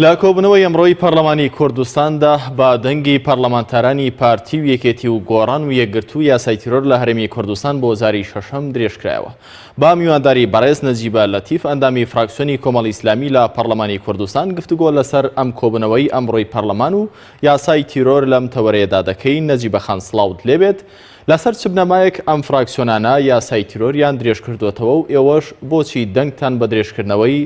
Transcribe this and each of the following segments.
لە کۆبوونەوەی ئەمڕۆی پەرلەمانی کوردستاندا بە دەنگی پەرلەمانتارانی پارتی و یەکێتی و گۆڕان و یەکگرتوو یاسای تیرۆر لە هەرێمی کوردستان بۆ جاری شەشەم درێژکرایەوە. بە میوانداری بەڕێز نەجیبە لەتیف ئەندامی فراکسیۆنی کۆمەڵی ئیسلامی لە پەرلەمانی کوردستان گفتوگۆ لەسەر ئەم کۆبوونەوەی ئەمڕۆی پەرلەمان و یاسای تیرۆر لەم تەوەرەیەدا دەکەین. نەجیبە خان سڵاوت لێبێت. لەسەر چ بنەمایەک ئەم فراکسیۆنانە یاسای تیرۆریان درێژکردۆتەوە و ئێوەش بۆچی دەنگتان بە درێژکردنەوەی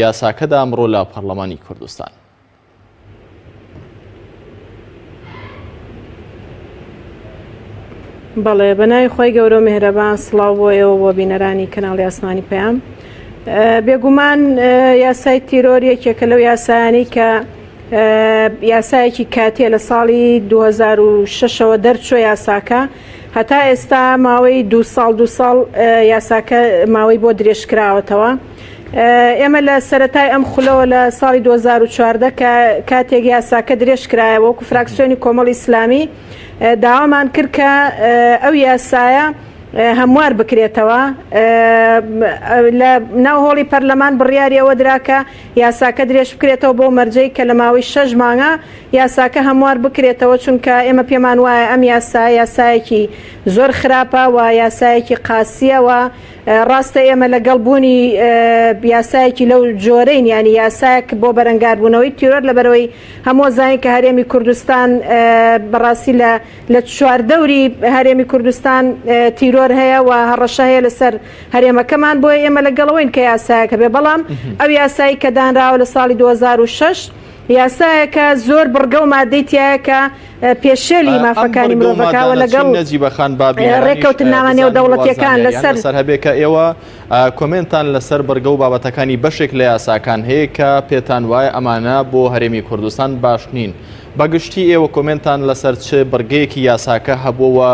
یاساکەدا ئەمڕۆ لە پەرلەمانی کوردستان؟ بەڵێ بە ناوی خۆی گەورە و مهرەبان سڵاو بۆ ئێوە بۆ بینەرانی کەناڵی ئاسمانی پەیام بێگومان یاسای تیرۆر یەکێکە لەو یاسایانی کە یاسایەکی کاتیە لە ساڵی 2006ەوە دەرچوە یاساکە هەتا ئێستا ماوەی دو ساڵ دو ساڵ یاساکە ماوەی بۆ درێژکراوەتەوە ئێمە لە سەتای ئەم خولەوە لە ساڵی 2014 کە کاتێک یاساکە درێژکرایەوە وەکو فراکسیۆنی کۆمەڵی ئیسلامی داوامان کرد کە ئەو یاسایە هەموار بکرێتەوە لە ناو هۆڵی پەرلەمان بڕیاری ئەوە درا کە یاساکە درێژ بکرێتەوە بەو مەرجەی کە لە ماوەی شەش مانگا یاساکە هەموار بکرێتەوە، چونکە ئێمە پێمان وایە ئەم یاسایە یاسایەکی زۆر خراپە و یاسایەکی قاسییە و ڕاستە ئێمە لەگەڵ بوونی یاسایەکی لەو جۆرەین یانی یاسایەک بۆ بەرەنگاربوونەوەی تیرۆر لەبەرئەوەی هەموو زانین کە هەرێمی کوردستان بەڕاستی لە لە چواردەوری هەرێمی کوردستان تیرۆر هەیە و هەڕەشە هەیە لەسەر هەرێمەکەمان بۆیە ئێمە لەگەڵەوەین کە یاسایەک هەبێ بەڵام ئەو یاسایی کە دانراوە لە ساڵی 2006 یاسایەکە زۆر بڕگە و مادەی تایە کە پێشێلی مافەکانی مرۆڤەکەوە لەگەڵ نەجیبە خان با ڕێککەوتنامە نێودەوڵەتیەکان لەسەر سەر هەبێ کە ئێوە کۆمێنتان لەسەر بڕگە و بابەتەکانی بەشێک لە یاساکان هەیە کە پێتان وایە ئەمانە بۆ هەرێمی کوردستان باش نین. بە گشتی ئێوە کۆمێنتان لەسەر چ بڕگەیەکی یاساکە هەبووە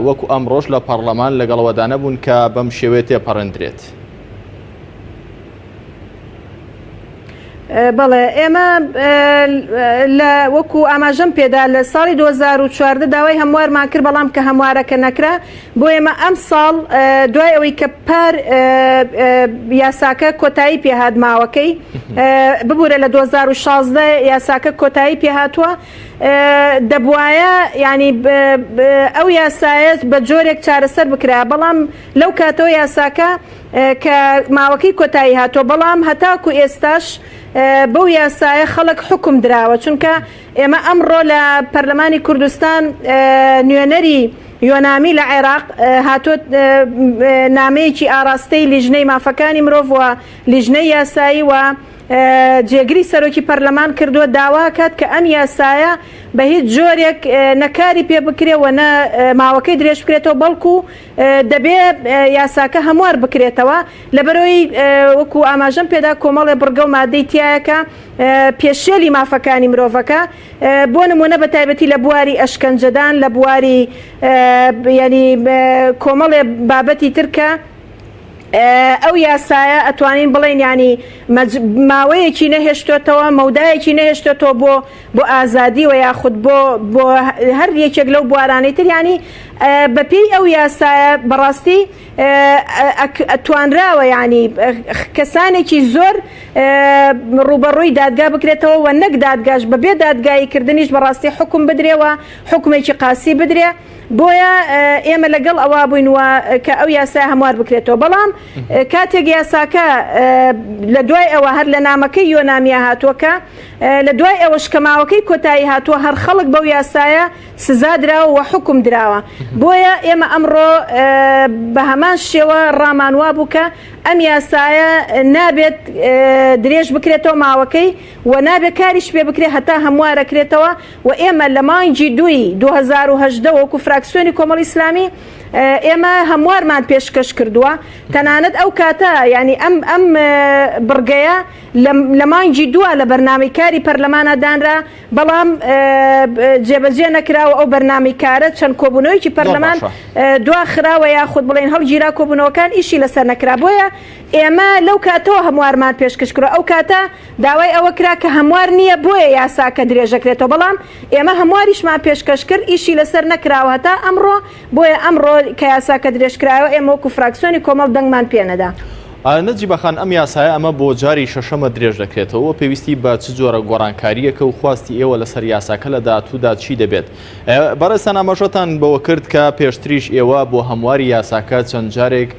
وەکو ئەمڕۆش لە پەڕلەمان لەگەڵەوەدا نەبوون کە بەم شێوەیە تێپەڕێندرێت؟ بەڵێ ئێمە لە وەکو ئاماژەم پێدا لە ساڵی 2014 داوای هەموارمان کرد بەڵام کە هەموارەکە نەکرا بۆ ئێمە ئەم ساڵ دوای ئەوەی کە پار یاساکە کۆتایی پێهات ماوەکەی ببوورە لە 2016 یاساکە کۆتایی پێهاتووە دەبوایە ینی ئەو یاسایە بە جۆرێک چارەسەر بکرا بەڵام لەو کاتەوە یاساکە کە ماوەکەی کۆتایی هاتووە بەڵام هەتاکو ئێستاش بەو یاسایە خەڵک حکوم دراوە چونکە ئێمە ئەمڕۆ لە پەرلەمانی کوردستان نوێنەری یۆنامی لە عێراق هاتۆ نامەیەکی ئاراستەی لیژنەی مافەکانی مرۆڤ و لیژنەی یاسایی و جێگری سەرۆکی پەرلەمان کردووە داواکات کە ئەم یاسایە بە هیچ جۆرێک نەکاری پێ بکرێ و نە ماوەکەی درێژ بکرێتەوە بەڵکو دەبێ یاساکە هەموار بکرێتەوە لەبەرەوەی وەکو ئاماژەم پێدا کۆمەڵێ بڕگە و مادەی تایەکە پێشێلی مافەکانی مرۆڤەکە بۆ نمونە بە تایبەتی لە بواری ئەشکەنجەدان لە بواری ینی کۆمەڵێ بابەتی ترکە ئەو یاسایە ئەتوانین بڵێین یانی ماوەیەکی نەهێشتۆتەوە مەودایەکی نەهێشتۆتەوە بۆ بۆ ئازادی و یاخود بۆ بۆ هەر یەکێک لەو بوارانەی تر یانی بەپێی ئەو یاسایە بەڕاستی توانراوە ینی کەسانێکی زۆر ڕوبەڕووی دادگا بکرێتەوە و نەک دادگاش بەبێ دادگایی کردنیش بەڕاستی حکم بدرێەوە حکومێکی قاسی بدرێ بۆیە ئێمە لەگەڵ ئەوە بووین و کە ئەو یاسای هەموار بکرێتەوە بەڵام کاتێک یاساکە لە دوای ئەوە هەر لە نامەکەی یۆنامیا هاتووە کە لە دوای ئەوەش کە ماوەکەی کۆتایی هاتووە هەر خەڵک بەو یاسایە سزا دراوە و حکوم دراوە بۆیە ئێمە ئەمڕۆ بە هەمان شێوە ڕامان وابوو کە ئەم یاسایە نابێت درێژ بکرێتەوە ماوەکەی و نابێت کاریش پێ بکرێت هەتا هەموارەکرێتەوە و ئێمە لە مانگی دووی 2018 وەکو فراکسیۆنی کۆمەڵی ئیسلامی ئێمە هەموارمان پێشکەش کردووە تەنانەت ئەو کاتە ینی ئەم ئەم بڕگەیە لە مانگی دووە لە بەرنامەی کاری پەرلەمانە دانرا بەڵام جێبەجێ نەکراوە ئەو بەرنامەی کارە چەند کۆبوونەوەیکی پەرلەمان دوا خراوە یاخود بڵێن هەڵگیرا کۆبوونەوەکان ئیشی لەسەر نەکرا بۆیە ئێمە لەو کاتەوە هەموارمان پێشکەش کرا ئەو کاتە داوای ئەوە کرا کە هەموار نییە بۆیە یاساکە درێژەکرێتەوە، بەڵام ئێمە هەمواریشمان پێشکەش کرد ئیشی لەسەر نەکراوە هەتا ئەمڕۆ، بۆیە ئەمڕۆ کە یاساکە درێژکرایەوە ئێمە وەکو فراکسیۆنی کۆمەڵ دەنگمان پێنەدا. نەجیبە خان ئەم یاسایە ئەمە بۆ جاری شەشەمە درێژ دەکرێتەوە و پێویستی بە چ جۆرە گۆڕانکارییەکە و خواستی ئێوە لەسەر یاساکە لە داهاتوودا چی دەبێت؟ بەڕێزتان ئاماژەتان بەوە کرد کە پێشتریش ئێوە بۆ هەمواری یاساکە چەند جارێک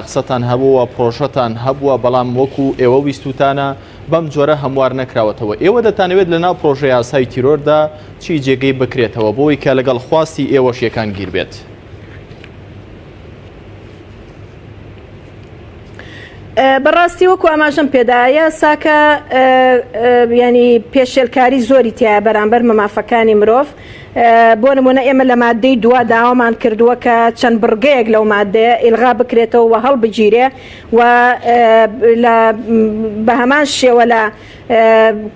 قسەتان هەبووە، پرۆژەتان هەبووە، بەڵام وەکو ئێوە ویستووتانە بەم جۆرە هەموار نەکراوەتەوە. ئێوە دەتانەوێت لەناو پرۆژەیاسای تیرۆردا چی جێگەی بکرێتەوە بۆی کە لەگەڵ خواستی ئێوەش یەکانگیر بێت؟ بەڕاستی وەکو ئاماژەم پێدا یاساکە ینی پێشێلکاری زۆری تایە بەرامبەر مە مافەکانی مرۆڤ بۆ نمونە ئێمە لە مادەی دوا داوامان کردووە کە چەند بڕگەیەک لەو مادەیە ئیلغا بکرێتەوە و هەڵبگیرێ و لە بە هەمان شێوە لە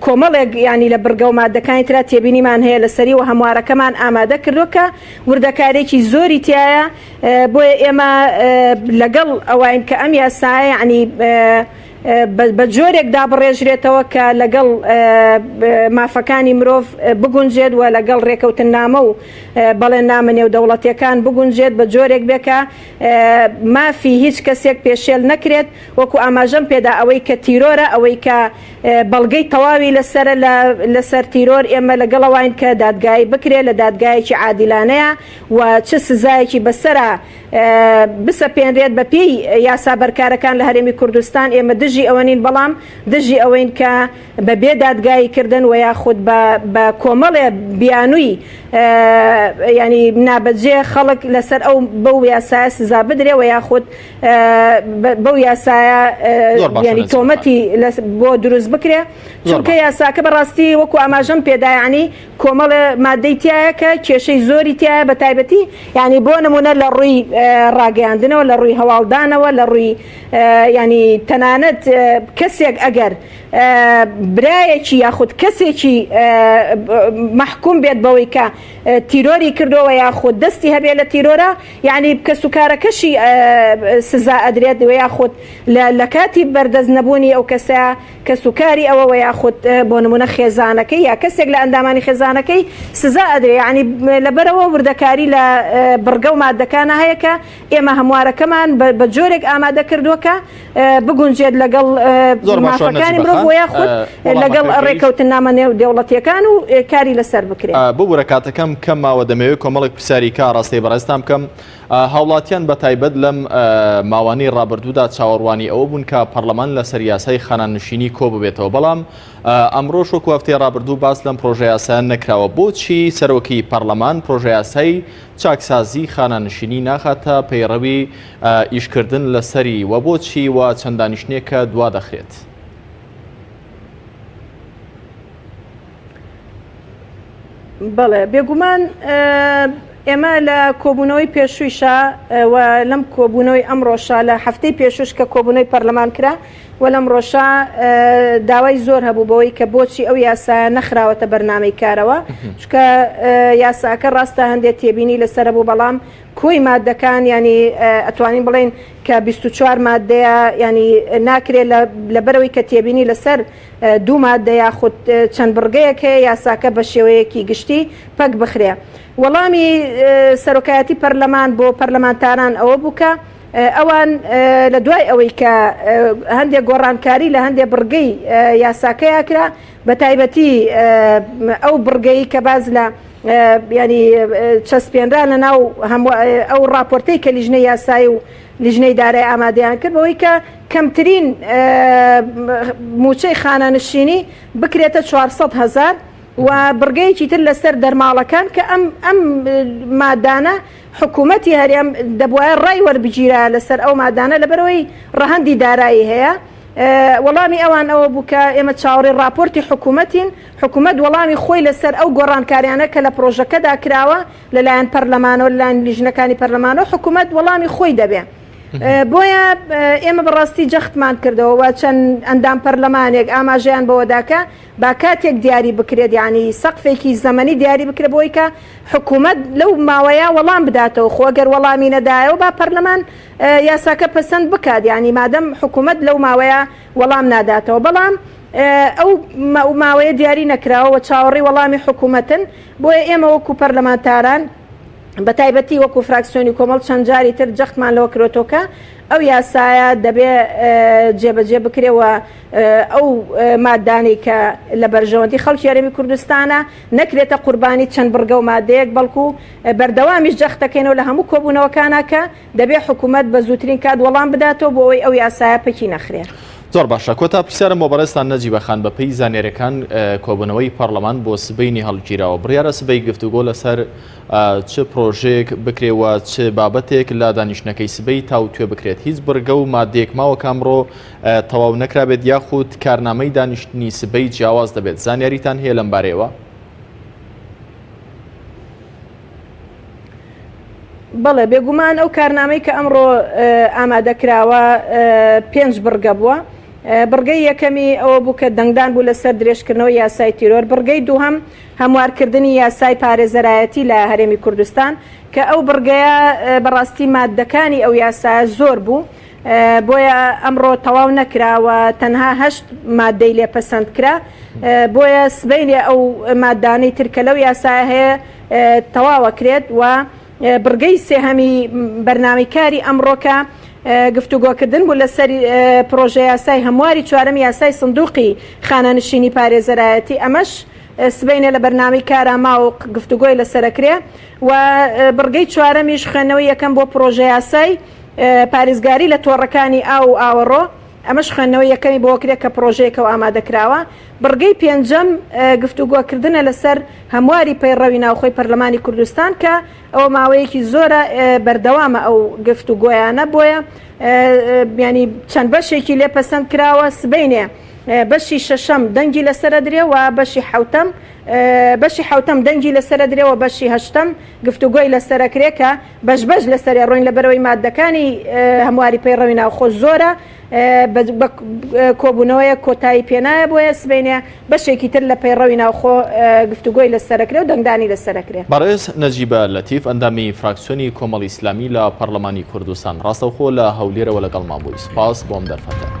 کۆمەڵێک ینی لە بڕگە و مادەکانی ترا تێبینیمان هەیە لەسەری و هەموارەکەمان ئامادە کردووە کە وردەکارێکی زۆری تایە بۆیە ئێمە لەگەڵ ئەوەین کە ئەم یاسایە یعنی بە جۆرێک دابڕێژرێتەوە کە لەگەڵ مافەکانی مرۆڤ بگونجێت و لەگەڵ ڕێکەوتننامە و بەڵێننامە نێودەوڵەتیەکان بگونجێت بە جۆرێک بێ کە مافی هیچ کەسێک پێشێل نەکرێت وەکو ئاماژەم پێدا ئەوەی کە تیرۆرە ئەوەی کە بەڵگەی تەواوی لەسەرە لەسەر تیرۆر ئێمە لەگەڵەوەین کە دادگایی بکرێت لە دادگایەکی عادیلانەیە و چ سزایەکی بەسەرا بسەپێنرێت بە پێی یاسا بەرکارەکان لە هەرێمی کوردستان ئێمە دژی ئەوە نین بەڵام دژی ئەوەین کە بە بێ دادگایی کردن و یاخود بە بە کۆمەڵێ بیانووی ینی نابەجێ خەڵک لەسەر ئەو بەو یاسایە سزا بدرێ و یاخود بەو یاسایە ینی تۆمەتی بۆ دروست بکرێ چونکە یاساکە بەڕاستی وەکو ئاماژەم پێدایانی کۆمەڵێ مادەی تیایە کە کێشەی زۆری تیایە بە تایبەتی یانی بۆ نمونە لە ڕووی ڕاگەیاندنەوە لە ڕووی هەواڵدانەوە لە ڕووی ینی تەنانەت کەسێک ئەگەر برایەکی یاخود کەسێکی مەحکوم بێت بەوەی کە تیرۆری کردەوە یاخود دەستی هەبێت لە تیرۆرە یعنی کەس و کارەکەشی سزا ئەدرێت و یاخود لە کاتی بەردەست نەبوونی ئەو کەسە کەسوکاری ئەوە وە یاخود بۆ نمونە خێزانەکەی یا کەسێک لە ئەندامانی خێزانەکەی سزا ئەدرێ یانی لەبەرەوە وردەکاری لە بڕگە و مادەکانە هەیە کە ئێمە هەموارەکەمان بە جۆرێک ئامادە کردووە کە بگونجێت لەگەڵ مافەکانی مرۆڤ وە یاخود لەگەڵ ڕێککەوتننامە نێودەوڵەتیەکان و کاری لەسەر بکرێت. ببورە کاتەکەم کەم ماوە دەمەوێت کۆمەڵێک پرسیاری کە ئاڕاستەی بەڕێزتان بکەم. هاوڵاتیان بە تایبەت لەم ماوانەی ڕابردوودا چاوەڕوانی ئەوە بوون کە پەڕلەمان لەسەر یاسای خانەنشینی کۆببێتەوە، بەڵام ئەمڕۆش وەکو هەفتەی ڕابردوو باس لەم پڕۆژەیاسایە نەکراوە، بۆچی سەرۆکی پەڕلەمان پڕۆژەیاسای چاکسازی خانەنشینی ناخاتە پەیڕەوی ئیشکردن لەسەری و بۆچی وا چەند دانیشتنێکە دوادەخرێت؟ بەڵێ بێگومان ئێمە لە کۆبوونەوەی پێشوویشا و لەم کۆبوونەوەی ئەمڕۆشا لە هەفتەی پێشوش کە کۆبوونەوەی پەرلەمان کرا و لەم ڕۆژە داوای زۆر هەبوو بەوەی کە بۆچی ئەو یاسایە نەخراوەتە بەرنامەی کارەوە چکە یاساکە ڕاستە هەندێک تێبینی لەسەر بوو بەڵام کۆی مادەکان ینی ئەتوانین بڵین کە 24 مادەیە ینی ناکرێت لەبەرەوەی کە تێبینی لەسەر دوو ماددە یاخود چەند بڕگەیەک هەیە یاساکە بە شێوەیەکی گشتی پەک بخرێ. وەڵامی سەرۆکایەتی پەرلەمان بۆ پەرلەمانتاران ئەوە بوو کە ئەوان لە دوای ئەوەی کە هەندێک گۆڕانکاری لە هەندێک بڕگەی یاساکەیا کرا بە تایبەتی ئەو بڕگەی کە باز لە ینی چەسپێنرا لە ناو ئەو راپۆرتەی کە لیژنەی یاسایی و لیژنەی دارای ئامادەیان کرد بەوەی کە کەمترین مووچەی خانەنشینی بکرێتە 400 هەزار و بڕگەیەکی تر لەسەر دەرماڵەکان کە ئەم ئەم مادانە حکوومەتی هەرێم دەبواە ڕای وەربگیرا لەسەر ئەو مادانە لەبەرەوەی ڕەهەندی دارایی هەیە وەڵامی ئەوان ئەوە بوو کە ئێمە چاوەڕێی ڕاپۆرتی حکوومەتین حکوومەت وەڵامی خۆی لەسەر ئەو گۆڕانکاریانە کە لە پرۆژەکەدا کراوە لەلایەن پەرلەمانەوە لەلایەن لیژنەکانی پەرلەمانەوە حکوومەت وەڵامی خۆی دەبێ. بۆیە ئێمە بەڕاستی جەختمان کردەوە و چەند ئەندام پەرلەمانێک ئاماژەیان بەوەدا کە با کاتێک دیاری بکرێت یعنی سەقفێکی زەمەنی دیاری بکرێت بۆی کە حکوومەت لەو ماوەیە وەڵام بداتەوە خۆ گەر وەڵامی نەدایەوە با پەرلەمان یاساکە پەسەند بکات یعنی مادەم حکوومەت لەو ماوەیە وەڵام ناداتەوە بەڵام ئەو ماوەیە دیاری نەکراوە و چاوەڕێی وەڵامی حکوومەتن بۆیە ئێمە وەکو پەرلەمانتاران بە تایبەتی وەکو فراکسیۆنی کۆمەڵ چەند جاری تر جەختمان لەوە کرۆتەوە کە. ئەو یاسایە دەبێ جێبەجێ بکرێ و ئەو مادانەی کە لە بەرژەوەندی خەڵکی هەرێمی کوردستانە نەکرێتە قوربانی چەند بڕگە و مادەیەک بەڵکو بەردەوامیش جەختەکەینەوە لە هەموو کۆبوونەوەکانا کە دەبێ حکوومەت بە زووترین کات وەڵام بداتەوە بۆ ئەوەی ئەو یاسایە پەکی نەخرێ. زۆر باشە کۆتا پرسیارم بۆ بەڕێزتان نەجیبە خان بەپێی زانیاریەکان کۆبوونەوەی پەڕلەمان بۆ سبەینی هەڵگیراوە بڕیارە سبەی گفتوگۆ لەسەر چ پرۆژەیەک بکرێ و چ بابەتێک لە دانیشتنەکەی سبەی تاوتوێ بکرێت هیچ بڕگە و مادەیەک ماوە کە ئەمڕۆ تەواو نەکرابێت یاخود کارنامەی دانیشتنی سبەی جیاواز دەبێت زانیاریتان هەیە لەم بارەیەوە؟ بەڵێ بێگومان ئەو کارنامەی کە ئەمڕۆ ئامادە کراوە پێنج بڕگە بووە. بڕگەی یەکەمی ئەوە بوو کە دەنگدان بوو لەسەر درێژکردنەوەی یاسای تیرۆر، بڕگەی دووهەم هەموارکردنی یاسای پارێزەرایەتی لە هەرێمی کوردستان کە ئەو بڕگەیە بەڕاستی ماددەکانی ئەو یاسایە زۆر بوو بۆیە ئەمڕۆ تەواو نەکرا و تەنها هەشت ماددەی لێ پەسەند کرا بۆیە سبەینێ ئەو ماددانەی تر کە لەو یاسایە هەیە تەواوەکرێت و بڕگەی سێهەمی بەرنامەی کاری ئەمڕۆکە گفتوگۆکردن بوو لەسەر پڕۆژەیاسای هەمواری چوارەمی یاسای سندوقی خانەنشینی پارێزەرایەتی ئەمەش سبەینێ لە بەرنامەی کارا ماوە و گفتوگۆی لەسەرەکرێ و بڕگەی چوارەمیش خوێندنەوەی یەکەم بۆ پڕۆژەیاسای پارێزگاری لە تۆڕەکانی ئاو و ئاوەڕۆ ئەمەش خوێندنەوەی یەکەمی بۆ کرێ کە پڕۆژەیەکە و ئامادەکراوە. بڕگەی پێنجەم گفتوگۆکردنە لەسەر هەمواری پەیڕەوی ناوخۆی پەرلەمانی کوردستان کە ئەوە ماوەیەکی زۆرە بەردەوامە ئەو گفتوگۆیانە بۆیە یانی چەند بەشێکی لێ پەسەند کراوە سبەینێ بەشی شەشەم دەنگی لەسەرە درێ و بەشی حەوتەم بەشی حەوتەم دەنگی لەسەرە درێ و بەشی هەشتەم گفتوگۆی لەسەرەکرێ کە بەش بەش لەسەرێ ڕۆین لەبەرئەوەی ماددەکانی هەمواری پەیڕەوی ناوخۆ زۆرە بە کۆبوونەوەیەک کۆتایی پێنایە بۆیە سبەینێ بەشێکی تر لە پەیڕەوی ناوخۆ گفتوگۆی لەسەرەکرێ و دەنگدانی لەسەرەکرێ. بەڕێز نەجیبە لەتیف ئەندامی فراکسیۆنی کۆمەڵی ئیسلامی لە پەڕلەمانی کوردستان ڕاستەوخۆ لە هەولێرەوە لەگەڵمان بووی سوپاس بۆ ئەم دەرفەتە.